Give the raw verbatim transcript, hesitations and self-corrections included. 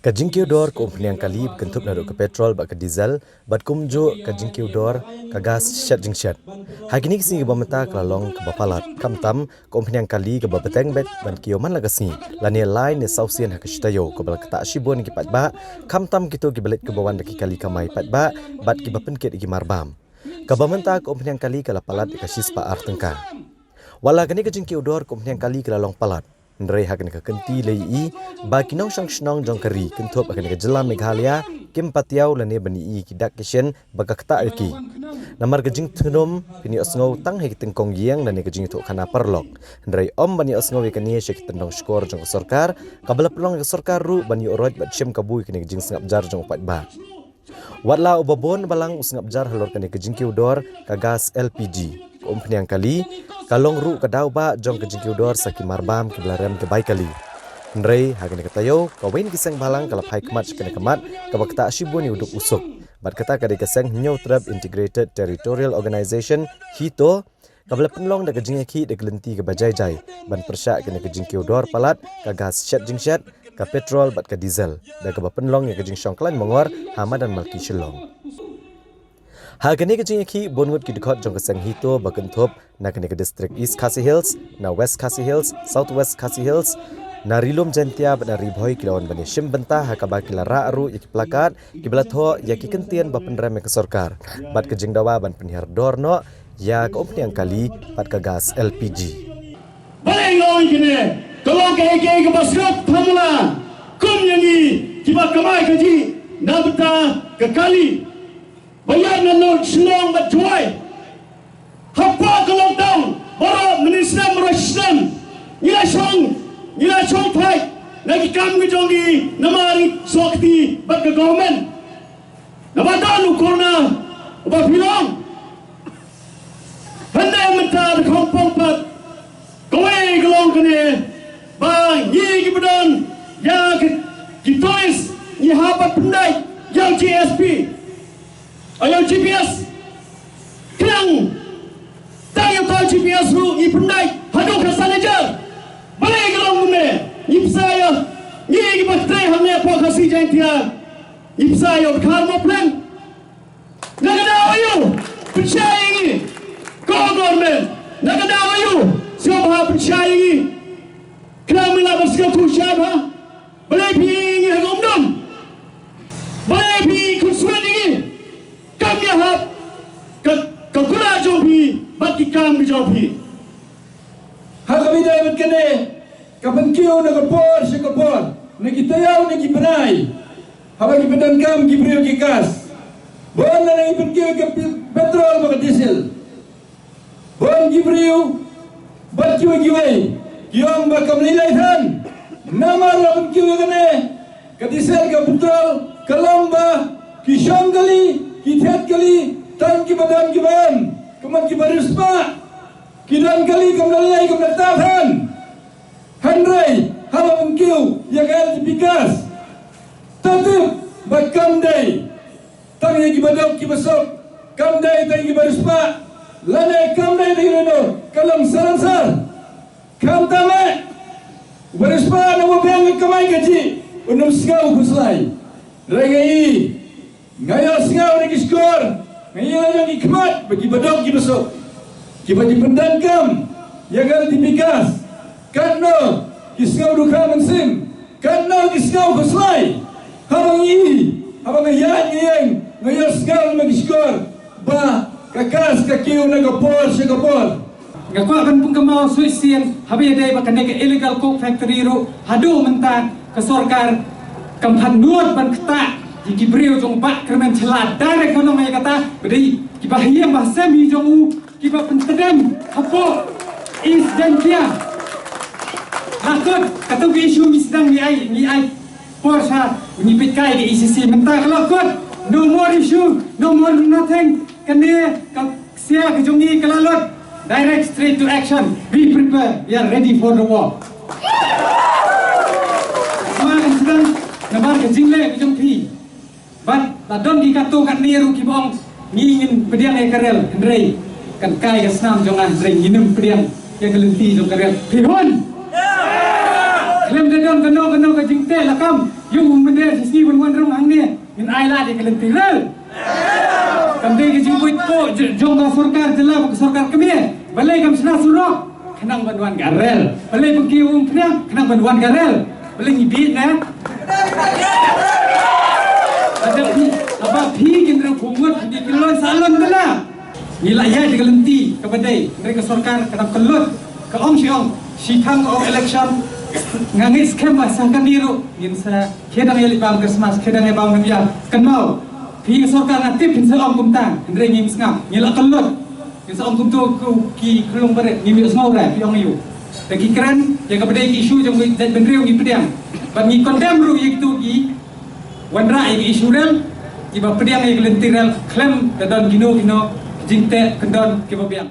Ka jingkiew dor ka umphniang kali ba kynthup naduh ka petrol bad ka diesel, bad kumjuh ka jingkiew dor ka gas shet jingshet. Ha kine ki sngi kiba mynta ka la long kaba palat, khamtam ka umphniang kali kaba bteng beit ban kiew man la ka sngi, lane lai ne saw sien ha ka shi taïew, kaba la ktah shibun ïa ki paidbah, khamtam kito kiba leit kiba wan da ki kali kamai paidbah bad kiba pynkit ïa ki marbam. Kaba mynta ka umphniang kali ka la palat ïa ka shispah ar tyngka. Wat la kane ka jingkiew dor ka umphniang kali ka la long palat, hynrei ha kane ka kynti la ïohi ba ki nongshong shnong jong ka ri, kynthup ha kane ka jylla Meghalaya, kim patiaw lane ban ïohi ki dak ki shin ba ka ktah ïa ki. Namar ka jingthnum phin ïohsngew tang ha ki tyngkong ïing lane ka jingïathuhkhana paralok, hynrei ym ban ïohsngew ïa kane sha ki tyndong shkor jong ka sorkar, kaba la pynlong ïa ka sorkar ruh ban ïoh roit bad shim kabu ïa kane ka jingsngap jar jong u paidbah. Wat la uba bun balang u sngap jar halor kane ka jingkiew dor ka gas L P G, ka umphniang kali ka long ruh ka daw ba jong ka jingkiew dor sa ki marbam kiba la rem ki bai kali. Hynrei ha kane ka taïew, kawei na ki seng balang ka la phai khmat sha kane ka mat kaba ktah shibun ïa u duk u suk. Bad kata ka dei ka seng Hynñiewtrep Integrated Territorial Organization, HITO, kaba la pynlong da ka jingïakhih da ka lynti kaba jai jai ban pyrshah kane ka jingkiew dor palat ka gas shet jingshet, ka petrol bad ka diesel, da kaba pynlong ïa ka jingshong khlaiñ mangor ha madan Malki Shillong. Ha kane ka jingïakhih, bun ngut ki dkhot jong ka seng HITO ba kynthup na kane ka district East Khasi Hills, na West Khasi Hills, South West Khasi Hills, na Ri Lum Jaiñtia bad na Ri Bhoi ki la wan ban ïashim bynta, ha kaba ki la rah ruh ïa ki plakat kiba la thoh ïa ki kyntien ba pynrem ïa ka sorkar bad ka jingdawa ban pynhiar dor noh ïa ka umphniang kali bad ka gas L P G. Balei nga ong kine, ka long kaei kaei kaba sngewthuh, kum ïa ngi kiba kamai kajih na bynta ka kali ba ïaid na North Shillong bad Jowai. Hapoh ka lockdown, baroh mynne snem, baroh snem, ngi la shong, ngi la shong pait na ki kam ka jong ngi, namar ngi sngewkti bad ka government. Naba don u corona uba pynlong. Hynrei mynta da ka hok pong pat, kawei ka long kane ba ngi kiba don ïa ki, ki tourist, ngi hap ban pyndait ïa u G S P, ïa u G P S. Khnang tang ïa uta u G P S ruh ngi pyndait haduh ka Sanajar. Balei ka long kumne? Ngi pynshai ïa ngi kiba trei hangne hapoh Khasi Jaiñtia. Ngi pynshai ïa u dkhar mo pleng. Na ka daw aïu pynshai ïa ngi? Ko government, na ka daw aïu? Sngewbha pynshai ïa ngi. Khnang ngi lah ban sngewthuh sngewbha. Balei phi ïa ngi ha ka umdum? Balei phi ïa ngi khun swet ïa ngi? Kam ïahap ka, ka kular jong phi bad ki kam ki jong phi. Ha kaba ïadei bad kane, ka pynkiew na ka por sha ka por, na ki taïew na ki bnai, haba ki pyndonkam ki briew ki gas, bun na ki pynkiew ka pi-, petrol bad ka diesel. Bun ki briew bad kiwei kiwei ki ong ba kam lei lei than. Namar la pynkiew ïa kane ka diesel ka petrol, ka long ba ki shong kali, ki thied kali tang kiba don kiba em, ka mut kiba riewspah. Ki don kali kam da lei kam da ktah than. Hynrei haba pynkiew ïa ka L P G gas, to tip ba kam dei tang ïa kiba duk kiba suk, kam dei tang ïa kiba riewspah, lane kam dei tang ïa u, ka long salonsar. Khamtam eh, uba riewspah ne uba biang ka kamai kajih un ym sngew khuslai. Hynrei nga i, nga ïohsngew na ki shkor, nga i la jong ki khmat ba kiba duk kiba suk, kiba ki pyndonkam ïa ka L P G gas, katno ki sngew dukha mynsiem, katno ki sngew khuslai. Haba ngi, haba nga ïaid nga ïeng, nga ïohsngew na ki shkor ba ka gas ka kiew na ka por sha ka por. Nga kwah ban pynkynmaw shuh-i-sien, haba ïadei bad kane ka illegal coke factory ruh, haduh mynta ka sorkar kam pat nud ban ktah ïa ki briew jong Bah Kyrmen Shylla direct, ka long ïa kata ba dei kiba ha ïing ba ha sem hi jong u kiba pyntdem hapoh East Jaiñtia. La kut, katto ka issue ngi sdang ngi ai, ngi ai por sha, ngi peit kai ka E C C, mynta ka la kut. No more issue, no more nothing. Kane ka sia ka jong ngi ka la lut. Direct, straight to action. Be prepared. We are ready for the war. Sma kan sdang namar ka jingleh ka jong phi. Bad la don ki katto katne ruh kiba ong ngi ngin pdiang ïa ka rel, hynrei kan kai ka snam jong nga, hynrei ngin ym pdiang ïa ka lynti jong ka rel. Phi hun? Khlem da Kano kano ka jingteh lakam, ïa u mynder shisngi ban wan rung hangne, ngin ai lad ïa ka lynti rel. Kam dei ka jingbuit ko jong ka sorkar jylla bad ka sorkar kmie. Balei kam shna surok? Khnang ban wan ka rel. Balei pynki um phniang? Khnang ban wan ka rel. Balei ngi bieit ne? Haba phi, haba phi kin rang phungut, phi kin lon salon bala. Ngi la ïaid da ka lynti kaba dei, hynrei ka sorkar ka dang kyllut, ka ong shi ong, shi khang ka ong election, nga ngeit skhem ba sa kane ruh ngin sa khie dang ïa leit bam Christmas, khie dang ïa bam New Year. Kynmaw, phi ka sorkar nga tip phin sa ong kumta, hynrei ngim sngap, ngi la kyllut. Ngin sa ong kumto ki khyllung barit, ngim ïohsngew re, phi ong aïu. Da ki kren ïa kaba dei ki issue jong ki jaitbynriew ngi pdiang. Bad ngi condemn ruh ïa kito ki wanrah ïa ki issue rel, kiba pdiang ïa ki lynti rel khlem da don kino kino jingteh kyndon kiba biang.